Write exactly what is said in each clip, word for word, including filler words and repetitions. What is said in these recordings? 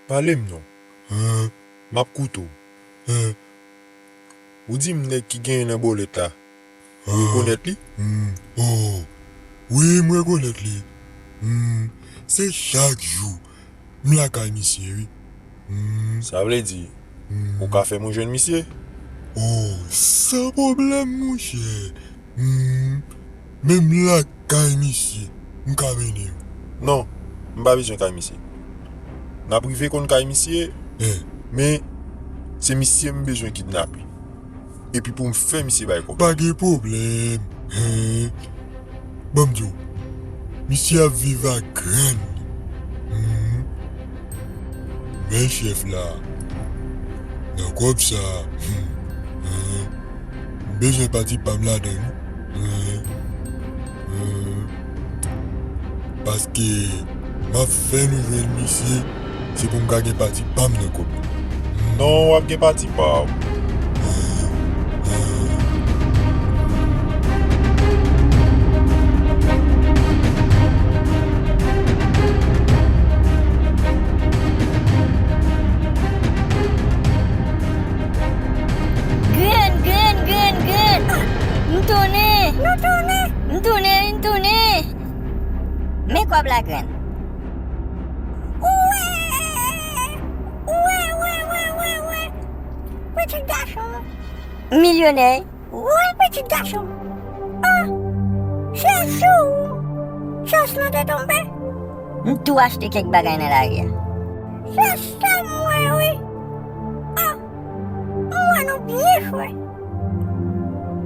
Pale m non. Hen? M ap koute w. Hen? Ou di m nèg ki genyen nan bòlèt la, ou rekonèt li? Hmm. Oh. Wi, m rekonèt li. Hmm. Se chak jou m lakay misye, wi. Hmm. Sa vle di, hmm, ou ka fè mwen jwenn misye? Oh, san pwoblèm, monchè. Hmm. Menm lakay misye, m ka mennen w. Non, m pa bezwen kay misye. N ap rive konn kay misye, eh, men se misye m bezwen kidnape. Epi pou m fè misye bay kòb. Pa gen pwoblèm. Hen. Ban m di w, misye ap viv ak grann li. Hmm. Men chèf la, nan kòb sa, hmm, hmm, m bezwen pati pa m ladan l, wi. Hmm, hmm. Paske m ap fè nou jwenn misye, se pou m ka gen pati pa m nan kòb la. Non, w ap gen pati pa w. Grann, grann, grann, grann! M tounen! Nou tounen! M tounen, wi, m tounen! Men kòb la, grann. Ou wè! Ou wè, wè, wè, wè, wè! Pitit gason! Milyonè! Woy, pitit gason! Ah! Se sou ou chans lan te tonbe? M tou achte kèk bagay nan lari a. Se sa m wè, wi! Ah! M wè nou byen fre!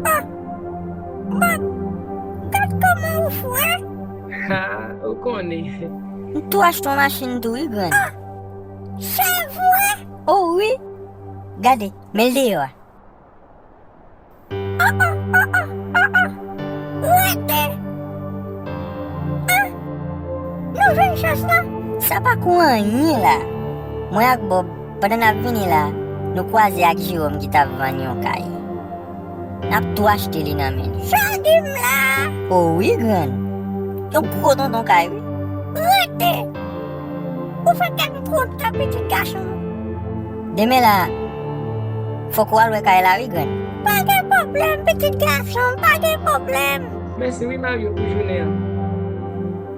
Ah! Bob, gad kòman ou fre! Ha! Ou konnen. M tou achte yon machin tou, wi, grann. Ah! Se vre? Oh, wi! Gade, men l deyò a. Oh, oh, oh, oh, oh, oh. Rete. Ah, nou jwenn chans la. Sa pa kou anyen la. Mwen ak Bob, pandan n ap vini la, nou kwaze ak Jerome ki t ap vann yon kay. N ap tou achte li nan men li. Sa w di m la? O wi, grann. Yon gwo tonton kay, wi. Rete. Ou fè kè m kontan, pitit gason. Demen la, fòk ou al wè kay la, wi, grann. Pa gen pwoblèm, pitit gason, pa gen pwoblèm. Mèsi, wi, Mario, pou jounen an.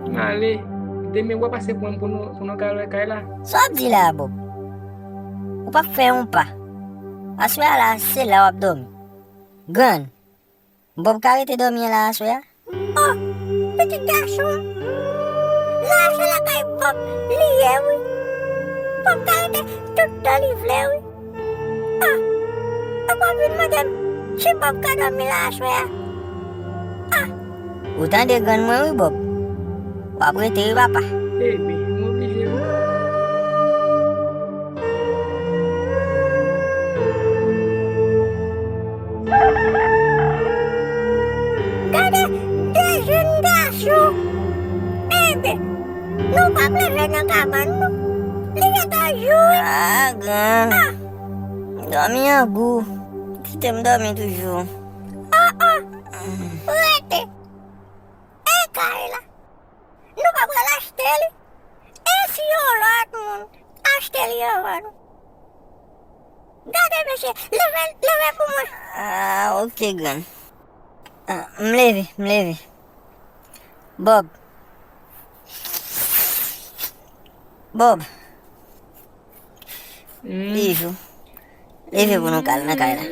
M ale. Demen, w a pase pran m pou nou, pou nou ka al wè kay la. Sa w ap di la a, Bob? Ou p ap fè yon pa. Aswè a la, se la w ap dòmi. Grann, Bob ka rete dòmi an la aswè a? Oh, pitit gason! La a se lakay Bob li ye, wi. Bob ka rete tout tan li vle, wi. Ah, ou p ap vin mande m si Bob ka dòmi la aswè a? Ah! Ou tande grann mwen, wi, Bob. W ap rete, wi, papa. Ebyen, m oblije, wi. Gade de jèn gason. Ebyen, nou p ap leve nan kabann nou. Li gentan jou, wi. Ah, grann. Ah. Dòmi an gou. Kite m dòmi toujou. Oh, oh. Rete. E kay la. Nou pa pral achte li. E si yon lòt moun achte li anvan nou? Gade, mesye, leve, leve pou mwen. Ah, ok, grann. Ah, m leve, m leve. Bob. Bob. Hmm. Bijou. Leve pou nou ka al nan kay la.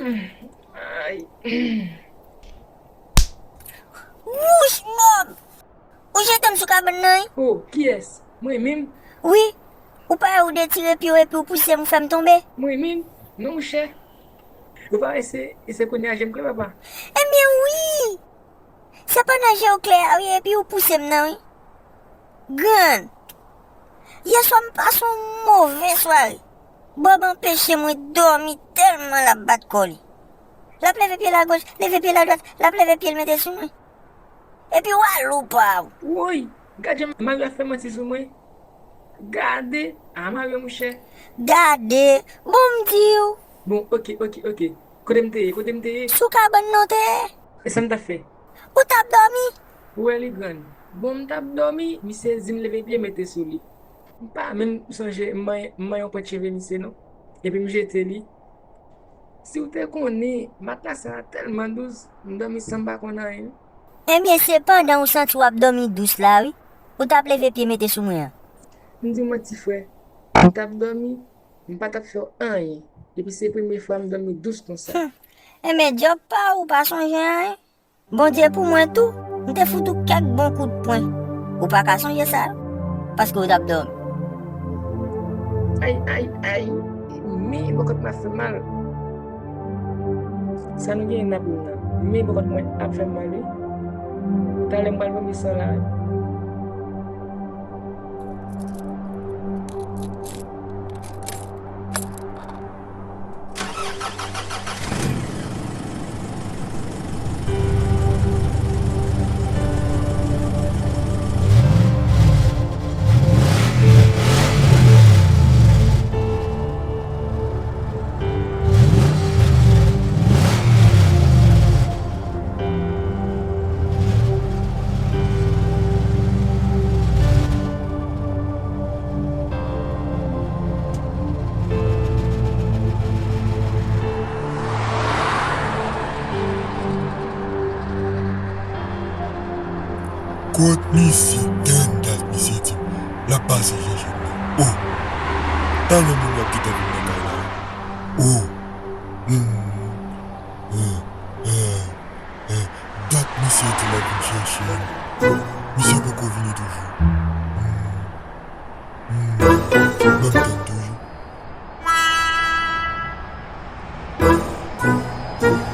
Ay. Wouch, Bob! Ou jete m sou kabann nan, wi. Oh, kiyès? Mwen menm? Wi. Ou pa wè ou detire pye w epi ou pouse m, ou fè m tonbe? Mwen menm? Non, monchè. Ou pa wè se, se kounye a je m klè, papa? Ebyen, wi. Se pandan je w klè a, wi, epi ou pouse m nan, wi. Grann, yèswa m pase yon move sware. Bob anpeche mwen dòmi tèlman l ap bat kò li. L ap leve pye l agoch, leve pye l adwat, l ap leve pye l mete sou mwen. Epi w a lou pa w. Woy, gad jan Mario ap fè manti sou mwen. Gade, a Mario, monchè. Gade, bon m di w. Bon, ok, ok, ok. Kote m te ye, kote m te ye? Sou kabann nan w te ye. E sa m t ap fè? Ou t ap dòmi. Ou wè li grann. Bon, m t ap dòmi, misye di m leve pye mete sou li. M pa menm sonje m manyen, m manyen yon pwent cheve misye non. Epi m jete li. Si w te konnen, matla sa a tèlman dous, m dòmi san m pa konn anyen. Ebyen, se pandan w santi w ap dòmi dous la, wi, ou t ap leve pye mete sou mwen an. M di w manti, frè. M t ap dòmi, m pa t ap fè w anyen. Epi se premye fwa m dòmi dous konsa. Hum. Ebyen, djòb pa ou pa sonje anyen. Bondye pou mwen tou, m te fout ou kèk bon kout pwen. Ou pa ka sonje sa, paske w t ap dòmi. Ay, ay, ay, men bòkòt mwen ap fè m mal. Sa nou genyen nan pou nou nan? Men bòkòt mwen ap fè m mal, wi. Talè m pral vòmi san la, wi. Kot misye? Tann dat misye di m l ap pase chèche m nan. O! Talè moun yo ap gentan vin nan kay la wi. O! Hmm. Hmm. Hmm. Hmm. Dat misye di l ap vin chèche m. Misye poko vini toujou. Hmm. Hmm. Ban m tann toujou.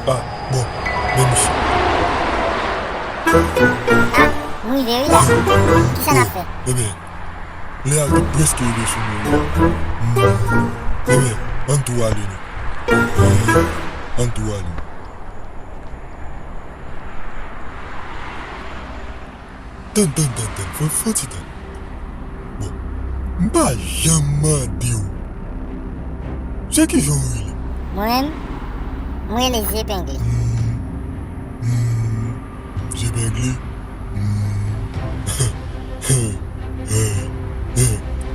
Ah, bon, men misye. Ah, m rive wi. Kisa n ap fè? Ebyen, lè a te prèske rive sou nou wi. Hmm. Ebyen, ann tou ale nou. Ann tou ale. Tann, tann, tann, tann, fò, fò ti tann. Bon, m pa janm mande w. Se kijan w rele? Mwen menm, m rele Zye Pengle. Hmm, hmm, Zye Pengle? Hmm.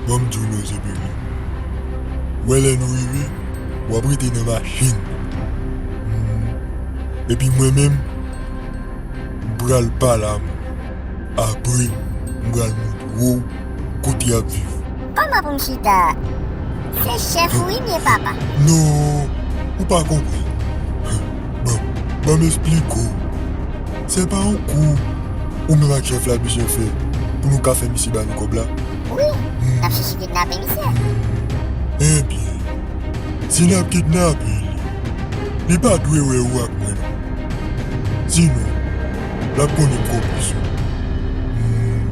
Ban m di w non, Zye Pengle. W wè lè nou rive, w ap rete nan machin. Hmm. Epi mwen menm, m pral pale a moun. Apre, m pral montre w kote y ap viv. Kòman pou m chita? Se chèf ou wi m ye papa. Non, ou pa konprann. Bon, ban m esplike w. Se pa yon kou ou menm ak chèf la bezwen fè pou nou ka fè misye ba nou kòb la? Wi, n ap chèche kidnape misye. Hmm. Ebyen, si n ap kidnape li, li pa dwe wè ou ak mwen non. Sinon, l ap konnen m konplis ou. Hmm.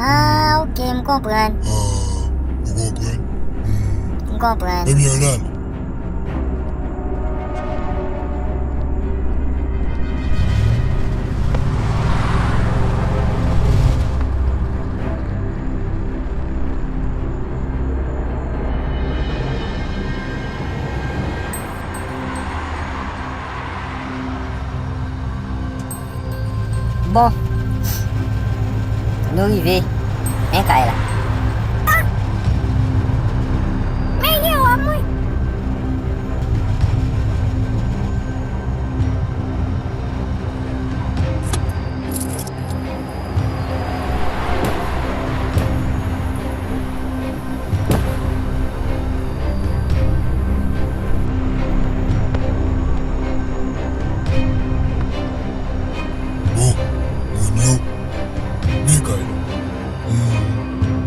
Ah, ok, m konprann. Ah, ou konprann? Hmm. M konprann. Ebyen, ann ale. Bon. Nou rive. Men kay la. Ah! Men gen wòm wi. Bon, moun yo, men kay la. Hmm.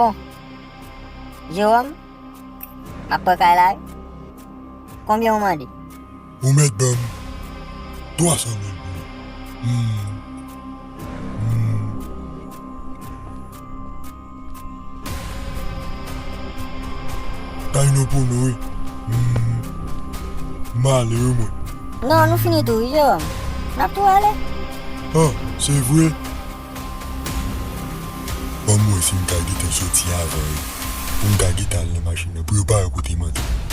Bon. Jewòm, m ap pran kay la wi. Konbyen ou mande? Ou mèt ban m twa san mil pou li. Hmm. Hmm. Kay nou pou nou wi. Hmm. M ale wi mwen. Non, nou fini tou wi, Jewòm. N ap tou ale. Ah, se vre? Ban m wè si m ka gentan soti avan yo. Pou m ka gentan al nan machin nan, pou yo pa wè kote m antre.